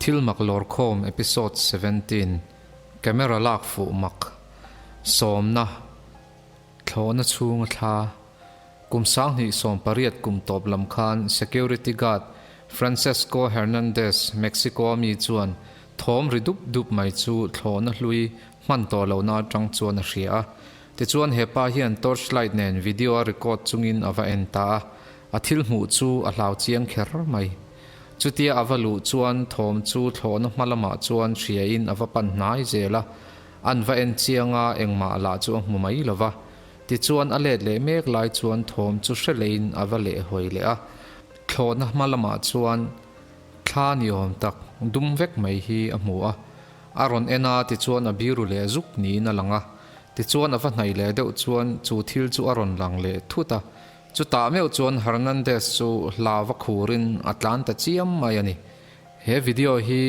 Thil mak lawrkhawm episode 17 Camera lak fuh mak Sawmna Thlawhna chhunga thla Kum 2018 kum tawp lam khan security guard Francesco Hernandez, Mexico a mi chuan thawm ri dup dup mai chu thlawhna hlui hman tawh lohna atang chuan a hria a. Tichuan he pa hian torchlight nen video a record chungin a va en ta a, a thil hmuh chu a hlau chiang kher mai. Chutia a va luh chuan thawm chu thlawhna hma lamah chuan hriain a va pan hnai zel a, an va en chiang a, engmah lah chu a hmu mai lo va. Tichuan a let leh mek lai chuan thawm chu hre leiin a va lehhawi leh a, thlawhna hma lamah chuan thla ni awm tak dum vek mai hi a hmu a. A rawn en a, tichuan a biru leh zuk niin a lang a. Tichuan a va hnaih leh deuh chuan chu thil chu a rawn lang leh thut a. Chutah meuh chuan Hernandez chu hla va khurin a tlan ta chiam mai a ni. He video hi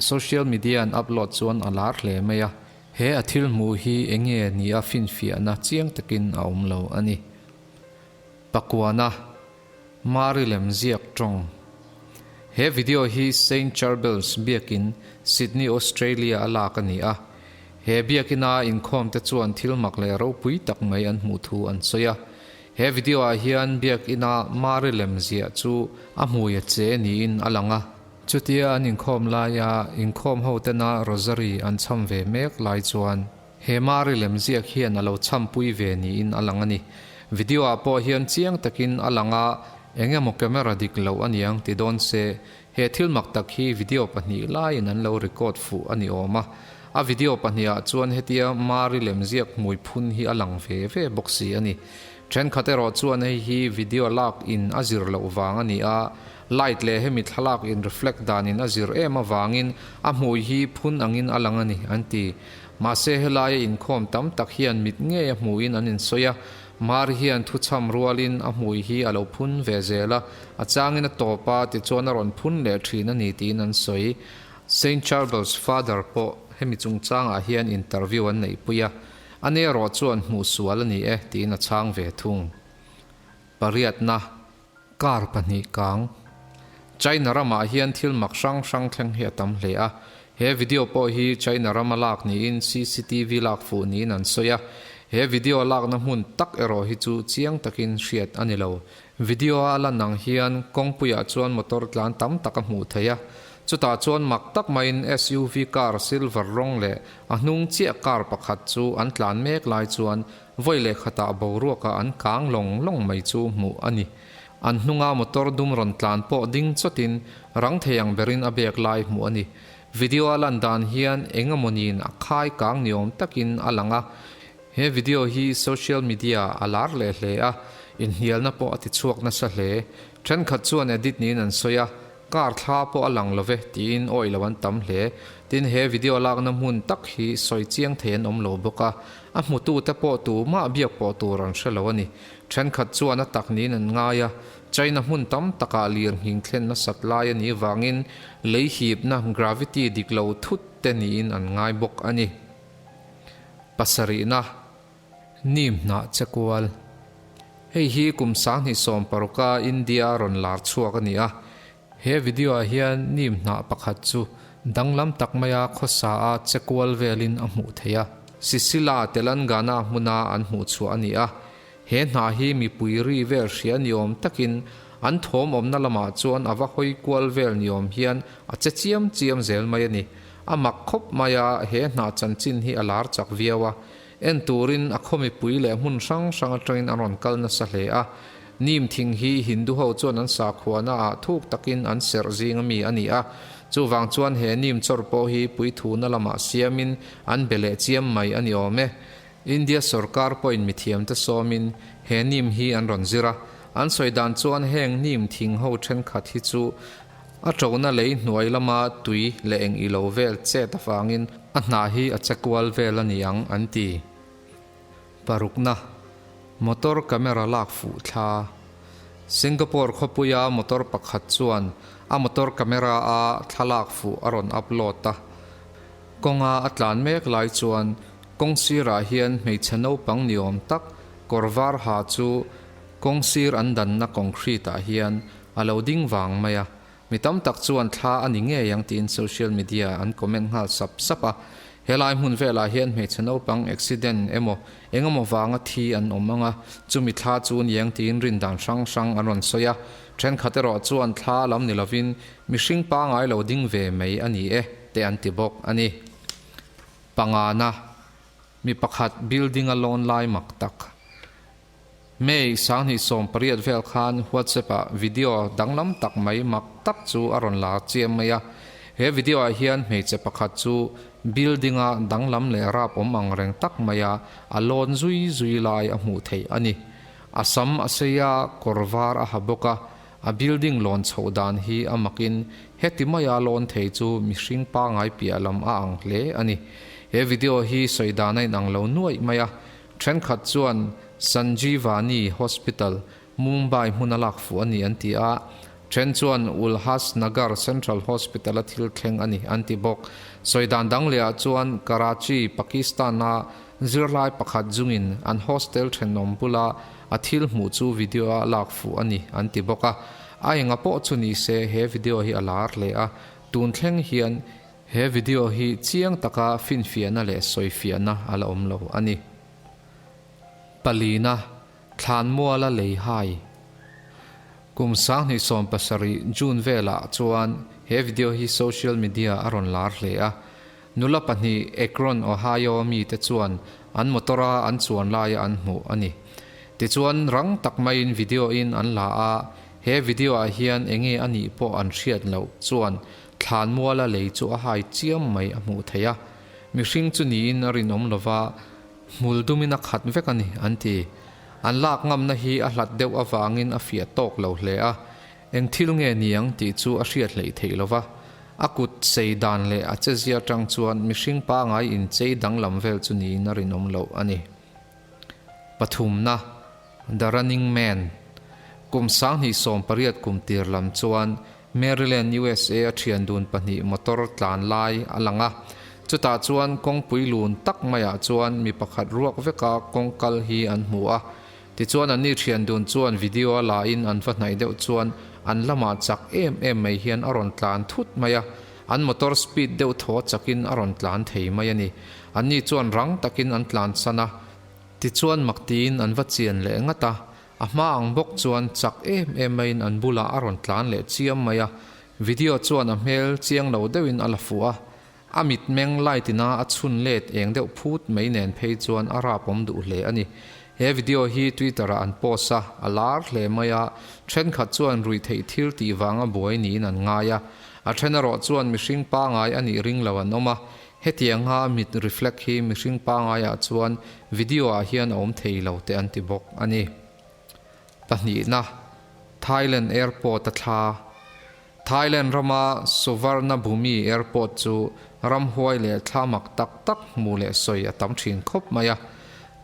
social media an upload chuan a lar hle mai a. He a thil hmuh hi eng nge ni a finfiahna chiang takin a awm lo a ni. Pakuana, Mari lem ziak tawng. He video hi Saint Charbel's biakin, Sydney, Australia a lak a ni a. He biakina inkhawmte chuan thil mak leh ropui tak mai an hmuh thu an sawi a. He video ah hian biakina Mari lem ziah chu a hmui a che niin a lang a. Chutia an inkhawm laia inkhawm ho tena Rosary an cham ve mek lai chuan he Mari lem ziak hian a lo champui ve niin a lang a ni. Video ah pawh hian chiang takin a lang a, eng emaw camera dik loh a niang ti dawn se, he thil mak tak hi video pahnih laiin an lo record fuh a ni awm a. A video pahnih ah chuan hetia Mari lem ziak hmui phun hi a lang ve ve bawk si a ni. Thenkhat erawh chuan hei hi video lak in a zir loh vang a ni a, light leh hemi thlalak in reflect dan in a zir em avangin a hmui hi phun angin a lang a ni, an ti. Mahse helaia inkhawm tam tak hian mit ngei a hmuhin an insawi a, Mari hian thuchham rualin a hmui hi a lo phun ve zel a, a changin a tawp a, tichuan a rawn phun leh thin a ni tiin an sawi. Saint Charbel's father pawh hemi chungchangah hian interview an neihpui a, a ni erawh chuan hmuh sual a ni e tiin a chhang ve thung. Pariatna, Car pahnih kang. China ramah hian thil mak hrang hrang thleng hi a tam hle a, he video pawh hi China rama lak niin cctv lak fuh niin an sawi a, he video lakna hmun tak erawh hi chu chiang takin hriat a ni lo. Video a lan ang hian kawngpuiah chuan motor tlan tam tak a hmuh theih a, chutah chuan mak tak maiin SUV car silver rawng leh a hnung chiah car pakhat chu an tlan mek lai chuan vawi leh khatah boruakah an kang lawng lawng mai chu hmuh a ni. An hnunga motor dum rawn tlan pawh ding chawtin rang thei ang berin a bek lai hmuh a ni. Video a lan dan hian eng emawniin a khai kang ni awm takin a lang a. He video hi social media a lar leh hle a, inhnialna pawh a ti chhuak nasa hle. Thenkhat chuan edit niin an sawi a, car thla pawh a lang lo ve tiin awih lo an tam hle. Tin, he video lakna hmun tak hi sawi chiang thei an awm lo bawk a, a hmutute pawh tumah biak pawh tur an hre lo a ni. Thenkhat chuan a tak niin an ngai a, China hmun tam takah lir nghing thlen nasat lai a nih vangin lei hipna, gravity, dik lo thut te niin an ngai bawk a ni. Pasarihna, Nim hnah che kual. Hei hi kum 2016 a India a rawn lar chhuak a ni a. He video ah hian nim hnah pakhat chu danglam tak maia khawsa a che kual velin a hmuh theih a. Sisila Telangana hmuna an hmuh chhuah a ni a. He hnah hi mipui ri vel hria ni awm takin an thawm awmna lamah chuan a va hawi kual vel ni awm hian a che chiam chiam zel mai a ni. A mak khawp mai a, he hnah chanchin hi a lar chak viau a. En turin a khaw mipui leh hmun hrang hrang atangin an rawn kal nasa hle a. Nim thing hi Hindu ho chuan an sakhuana ah thuk takin an serh zing ami a ni a. Chuvang chuan he nim chawr pawh hi puithuna lamah siamin an be leh chiam mai a ni awm e. India sorkar pawhin mithiamte sawmin he nim hi an rawn zir a. An sawi dan chuan heng nim thing ho thenkhat hi chu A ṭona lei hnuai lama tui leh eng ilo vel chet avangin a hnah hi a che kual vel a ni ang an ti. Parukna, Motor camera lak fuh thla. Singapore khawpuia motor pakhat chuan a motor camera a thlalak fuh a rawn upload a. Kawnga a tlan mek lai chuan kawng sirah hian hmeichhe naupang ni awm tak kawr var ha chu kawng sir an danna concrete ah hian A lo ding vang mai a. Mi tam tak chuan thla a ni ngei ang tiin social media an comment nghal sap sap a. Helai hmun velah hian hmeichhe naupang accident emaw engemaw vanga thi an awm ang a, chumi thla chu niang tiin rin dan hrang hrang an rawn sawi a. Thenkhat erawh chuan thla lam ni lovin mihring pangai lo ding ve mai a ni e te an ti bawk a ni. Pangana, mi pakhat building a lawn lai mak tak. May 2018 vel khan WhatsApp ah video danglam tak mai mak tak chu a rawn la chiam mai a. He video ah hian hmeichhe pakhat chu building a danglam leh rap awm ang reng tak mai a a lawn zui zui lai a hmuh theih a ni. A sam a sei a, kawr var a ha bawk a, a building lawn chhoh dan hi a makin heti maia lawn thei chu mihring pangai piah lam a ang hle a ni. He video hi sawi dan a inang lo nuaih mai a, Thenkhat chuan Sanjeevani Hospital, Mumbai hmuna lak fuh a ni an ti a, then chuan Ulhasnagar Central Hospital-a thil thleng a ni an ti bawk. Sawi dan dang lehah chuan Karachi, Pakistan-a zirlai pakhat zungin an hostel thenawm bula a thil hmuh chu video-a lak fuh a ni an ti bawk a. A enga pawh chu ni se he video hi a lar hle a, tun thleng hian He video hi chiang taka finfiahna leh sawifiahna a la awm lo a ni. Palina, Thlanmuala lei hai. Kum 2017 June velah chuan he video hi social media a rawn lar hle a. Nula pahnih Akron, Ohio mite chuan an motor-a an chuan laia an hmuh a ni. Tichuan rang tak maiin video-in an la a, he video-ah hian enge a nih pawh an hriat loh chuan Thlanmuala lei chu a hai chiam mai a hmuh theih a, mihring chu niin a rinawm lova, hmul dumin a khat vek a ni, an ti. An lak ngamna hi a hlat deuh avangin a fiah tawk lo hle a, eng thil nge ni ang tih chu a hriat hleih theih lova, a kut sei dan leh a chezia atang chuan mihring pangai inchei danglam vel chu niin a rinawm loh a ni. Pathumna, The Running Man, Kum 2018 kum tir lam chuan Maryland, USA a thian dun pahnih motor tlan lai a lang a. Chutah chuan kawngpui lun tak maiah chuan mi pakhat ruak veka kawng kal hi an hmu a. Tichuan anni thian dun chuan video a la in an va hnaih deuh chuan an lamah chak em em mai hian a rawn tlan thut mai a. An motor speed deuh thaw chakin a rawn tlan thei mai a ni. Anni chuan rang takin an tlan san a. Tichuan mak tiin an va chian leh ngat a. A hma ang bawk chuan chak em em maiin an bulah a rawn tlan leh chiam mai a, video chuan a hmel chiang lo deuhin a la fuh a, a mitmeng light ina a chhun let eng deuh phut mai nen phei chuan a rapawm duh hle a ni. He video hi Twitter ah an post a, a lar hle mai a, thenkhat chuan ruihtheih thil tih vanga buai niin an ngai a, a then erawh chuan mihring pangai a nih ring lo an awm a, hetianga mit reflect hi mihring pangaiah chuan video ah hian a awm thei lo te an ti bawk a ni. Pahnihna, Thailand Airport a thla. Thailand rama Suvarnabhumi Airport chu ramhuai leh thla mak tak tak hmu leh sawi a tam thin khawp mai a.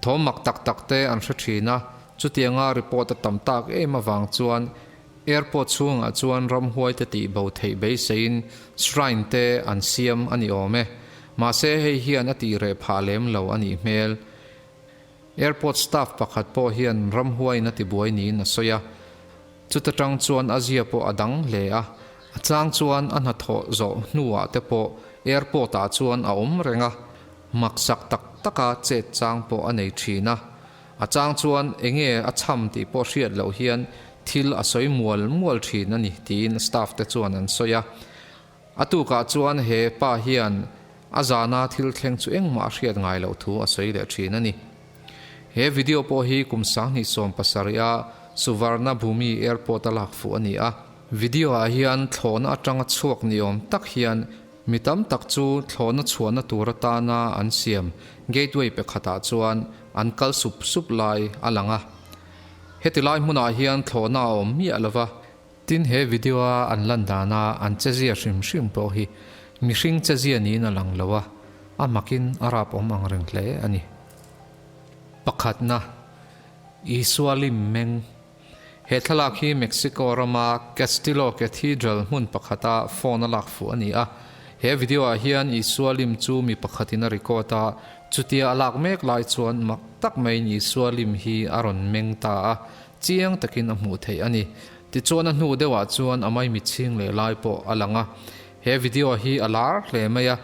Thawm mak tak tak te an hre thin a, chutianga report a tam tak em avang chuan Airport chhungah chuan ramhuai te tih bo theih beiseiin shrine te an siam a ni awm e. Mahse hei hian a tih reh phah lem lo a nih hmel. Airport staff pakhat pawh hian ramhuaiin a tibuai niin a sawi a. Chuta tang chuan a zia pawh a dang hle a. A chang chuan a hnathawh zawh hnuah te pawh airport ah chuan a awm reng a, maksak tak taka chet chang pawh a nei thin a. A chang chuan enge a cham tih pawh hriat loh hian thil a sawi mual mual thin a ni tiin staff te chuan an sawi a. A tukah chuan he pa hian a zana thil thleng chu engmah a hriat ngai loh thu a sawi leh thin a ni. He video pawh hi kum 2017 a Suvarnabhumi Airport a lak fuh a ni a. Video ah hian thlawhna atanga chhuak ni awm tak hian Mi tam tak chu thlawhna chhuahna tur atana an siam gateway pakhatah chuan an kal sup sup lai a lang a. Heti lai hmunah hian thlawhna a awm miah lo va. Tin, he video-a an lan dana an chezia hrim hrim pawh hi mihring chezia niin a lang lo a, a makin a rap awm ang reng hle a ni. Pakhatna, Isua lim meng. He thlalak hi Mexico rama Castillo Cathedral hmun pakhata phone a lak fuh a ni a. He video ah hian Isua lim chu mi pakhatin a record a, chutia a lak mek lai chuan mak tak maiin Isua lim hi a rawn meng ta a, chiang takin a hmuh theih a ni. Tichuan a hnu deuhah chuan a maimichhing leh lai pawh a lang a. He video hi a lar hle mai a,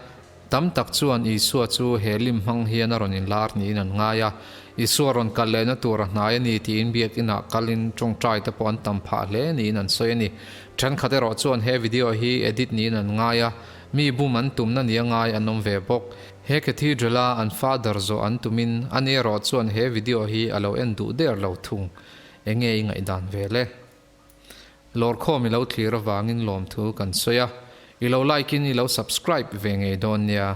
tam tak chuan Isua chu he lim hmang hian a rawn inlar niin an ngai a. Isua rawn kal lehna tur a hnai a ni tiin biakinah kalin tawngtai te pawh an tam phah hle niin an sawi a ni. Thenkhat erawh chuan he video hi edit niin an ngai a, mi bum an tumna nia ngai an awm ve bawk. He Cathedral-a an father zawh an tumin ani erawh chuan he video hi a lo en duh der lo thung. Enge i ngaihdan ve le? Lawrkhawm i lo thlir avangin lawmthu kan sawi a, i lo like in i lo subscribe ve ngei dawn nia.